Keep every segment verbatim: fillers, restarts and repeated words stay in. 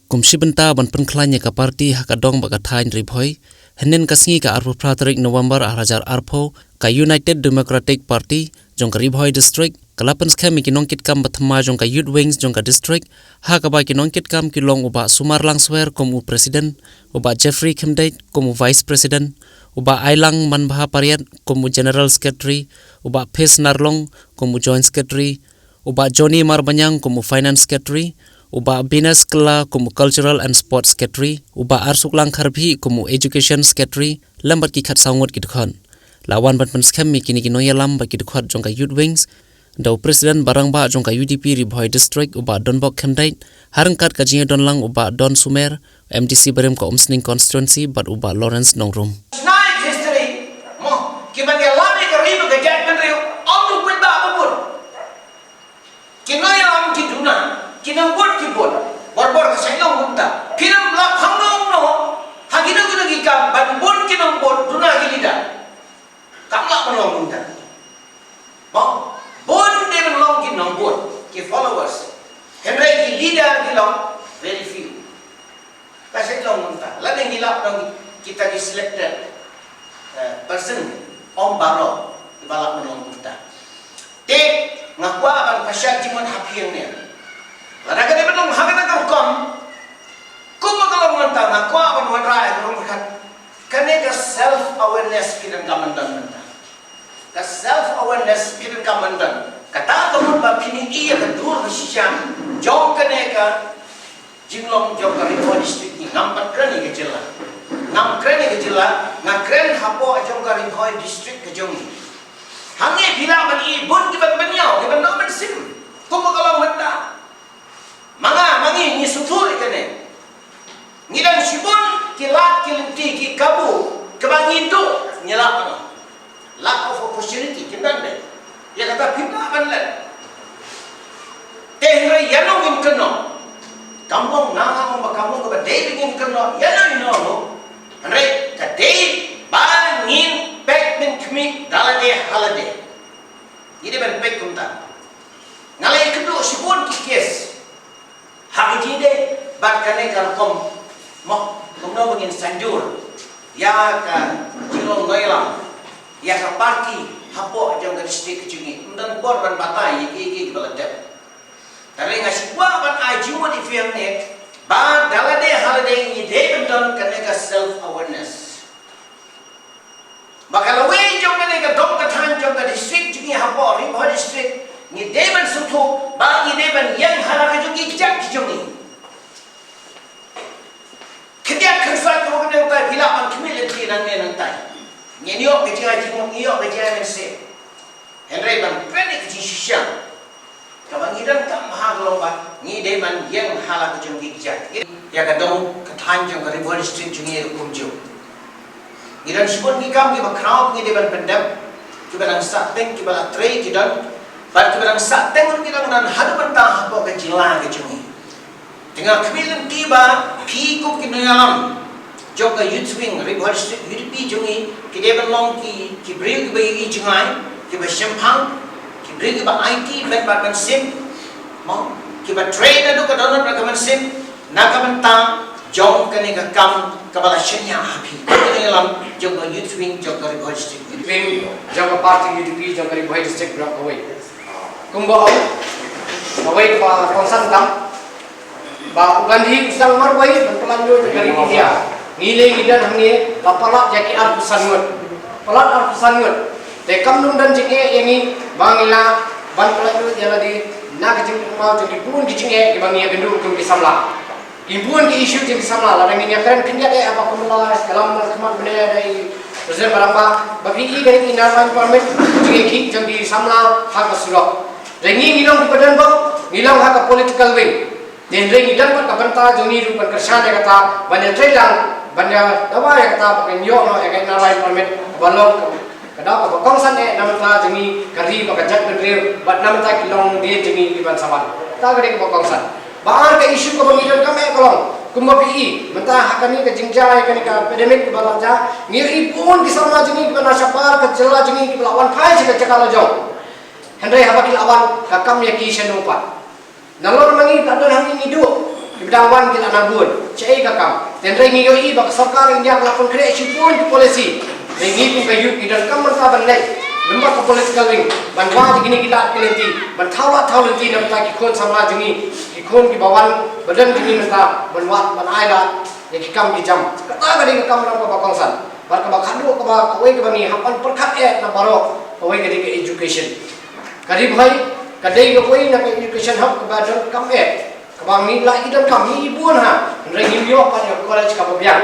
Kum shi bynta ban pynkhlaiñ ïa ka party ha ka dong bad ka thaiñ Ri Bhoi, hynnin ka sngi ka arphew phra tarik November ar hajar arphew, ka United Democratic Party jong ka Ri Bhoi District ka la pynskhem ïa ki nongkitkam ba thymmai jong ka Youth Wings jong ka district, ha kaba ki nongkitkam ki long u Bah Sumar Langswer kum u president, u Bah Jeffrey Khymdeit kum u vice president, u Bah Ailang Manbha Pariat kum u general secretary, u Bah Phes Narlong kum u joint secretary, u Bah Johnny Marbaniang kum u finance secretary, u Bah Bines Kylla kum u cultural and sports secretary, u Bah Arsuklang Kharbhih kum u education secretary, lem bad ki khatsaw ngut ki dkhot. La wan ban pynskhem ïa kine ki nongïalam bad ki dkhot jong ka Youth Wings da u president ba rangbah jong ka U D P Ri Bhoi District, u Bah Donbok Khymdeit, ha ryngkat ka jingïadon lang u Bah Don Sumer, M D C barim ka Umsning constituency, bad u Bah Lawrence Nongrum. Tonight history, mo, ki ban ïalam ïa ka ri bad ka jaitbynriew, ym dei pynbha ba bun. Ki nongïalam ki duna, ki nongbud ki bun. Borbor ka sait long kumta. Phin ym lah khang nong no. Ha kino kino ki kam ban bun ki nongbud, duna ki leader. Kam lah ban long kumta. Mo, bun dei ban long ki nongbud, ki followers. Hynrei ki leader ki long very few. Ka sait long kumta. Lada ngi lah ban long kita ki selected, eh, person, ym baroh kiba lah ban long kumta. Te nga kwah ban pashat jingmut ha phi hangne. Lada ka dei ban long ha kata ka rukom, kumba ka long mynta, nga kwah ban wanrah ïa ka rukom kane ka self awareness phi donkam ban don mynta. Ka self awareness phi donkam ban don. Kata ka mut ba phin ïohi ïa ka dur ka shisha jong kane ka jinglong jong ka Ri Bhoi District, ngam pat kren ïa ka jylla. Ngam kren ïa ka jylla, nga kren hapoh jong ka Ri Bhoi District ka jong ngi. Hangne phi lah ban i bun kiban pynïaw, kiban ym mynsiem. Kumba ka long mynta. Ma nga, ma ngi ngi sngewthuh ïa kane. Ngi don shibun ki lad ki lynti ki kabu kaba ngi duh ngi lah ban. Lack of opportunity, kim don de. Ïa kata phim lah ban leh. Te hynrei ïano ngin kynnoh? Kam long, nga nga ong ba kam long kaba dei ba ngin kynnoh ïano ïano ruh. Hynrei ka dei ba ngin peit mynkhmih da lade ha lade. Ngi dei ban peit kumta. Nga la ïakynduh shibun ki case ha ka jingïadei bad kane ka rukom, mo, kumno ba ngin sanjur ïa ka jinglong nongïalam, ïa ka party hapoh jong ka district ka jong ngi. Ym don por ban batai ïa kiei kiei kiba la dep. Tangba nga shu kwah ban ai jingmut ïa phi hangne ba da lade ha lade ngi dei ban don kane ka self awareness. Ba ka lawei jong kane ka dong ka thaiñ jong ka district jong ngi hapoh Ri Bhoi District, ngi dei ban sngewthuh ba ngi dei ban ïeng ha la ka jong ki kjat ki jong ngi. Khyndiat khyndiat ka rukom nangtai, phi lah ban khmih lynti nangne nangtai. Ngin ïoh ka jingai jingmut, ngin ïoh ka jingai mynsiem. Hynrei ban kren ïa ka jingshisha kaba ngi donkam ha ka long ba ngi dei ban ïeng ha la ka jong ki kjat. Ïa ka dong ka thaiñ jong ka Ri Bhoi District jong ngi ruh kumjuh. Ngi don shibun ki kam kiba khraw ngi dei ban pyndep, kiba dang sah teng, kiba la trei ki don, bad kiba dang sah teng ruh ki dang don haduh mynta hapoh ka jylla ka jong ngi. Te nga khmih lynti ba phi kum ki nongïalam jong ka Youth Wing Ri Bhoi District U D P jong ngi, ki dei ban long ki, ki briew kiba ïohi jngai, kiba shemphang, ki briew kiba aiti ban bad ban sim, mo, kiba trei naduh ka dohnud bad ka mynsiem na ka bynta jong kane ka kam kaba la shaniah ha phi. Ki nongïalam jong ka Youth Wing jong ka Ri Bhoi District U D P. Wing jong ka party U D P jong ka Ri Bhoi District block kawei. Kumba ong kawei kaba kongsan tam ba u Gandhi u sdang marwei ban pyllait lut ïa ka ri India. Ngi lei ngi don hangne la palat ïa ki arphew san ngut. Palat arphew san ngut. Te kam nang don jingeh ïa ngi ba ngi lah ban pyllait lut ïa lade na ka jingmut jong ki bun ki jingeh kiba ngi ïakynduh kum ki samla. Ki bun ki issue jong ki samla, lada ngin ïakren khyndiat eh, haba kumba la ïalam ha khmat mynne da i President ba rangbah, ba phi i ka Inner Line Permit, jingeh ki jong ki samla ha ka surok. Te ngi ngi long kiba don bok, ngi long ha ka political wing. Te hynrei ngi don bad ka bynta jong ngi ruh ban kyrshan ïa kata, ban ïatrei lang, ban ïadawa ïa kata, ba kan ïoh noh ïa ka Inner Line Permit, ba long ka, ka daw kaba kongsan eh na bynta jong ngi ka ri bad ka jaitbynriew, bad na bynta ki longdien jong ngi kiban sa wan. Kata ka dei kaba kongsan. Ba ar ka issue kaba ngi donkam eh ka long, kumba phi i mynta ha kane ka jingjia ïa kane ka pandemic kaba la jia, ngi ïohi bun ki samla jong ngi kiba na shabar ka jylla jong ngi kiba la wan phai sha ka jaka la jong. Hynrei haba ki la wan, ka kam ïa ki shano pat. Nalor ma ngi la don hangne ngi duh. Ki ba dang wan ki la nang bun. Shaei ka kam? Te hynrei ngi ïohi ba ka sorkar India ka la pynkhreh shibun ki policy. Te ngi kum ka youth ngi donkam mynta ban leit lem bad ka political wing ban wad ïa kine ki lad ki lynti, ban thaw lad thaw lynti na bynta ki khun samla jong ngi, ki khun ki ba wan ba don jong ngi mynta, ban wad ban ai lad ïa ki kam ki jam. Kata ka dei ka kam jong kaba kongsan. Bad kaba khadduh kaba kawei kaba ngi hap ban pyrkhat eh na baroh kawei ka dei ka education. Ka Ri Bhoi ka dei kawei na ka education hub kaba donkam eh, kaba ngi la i donkam, ngi i bun ha, hynrei ngim ïoh pat ïa ka college kaba biang.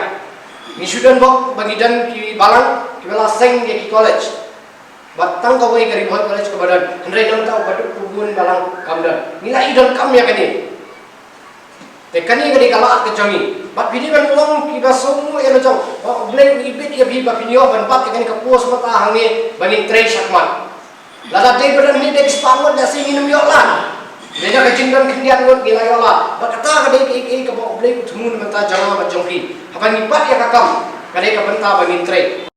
Ngi shu don bok ba ngi don ki balang kiba la seng ïa ki college. Bad tang kawei ka Ri Bhoi College kaba don, hynrei na bynta u baduk u bun balang kam don. Ngi la i donkam ïa kane. Te kane ka dei ka lad ka jong ngi. Bad phi dei ban long kiba sngewbha ïa la jong. Ba U Blei u ibit ïa phi ba phin ïoh ban bat ïa kane ka post mynta hangne ba ngin trei shakhmat. Lada dei ba don hi dei spah ngut, lehse ngin ym ïoh lad. Dei da ka jingdon khyndiat ngut ngi la ïoh lad. Bad kata ka dei kaei kaei kaba U Blei u thmu na bynta jong nga bad jong phi. Haba ngi bat ïa ka kam, ka dei ka bynta ba ngin trei.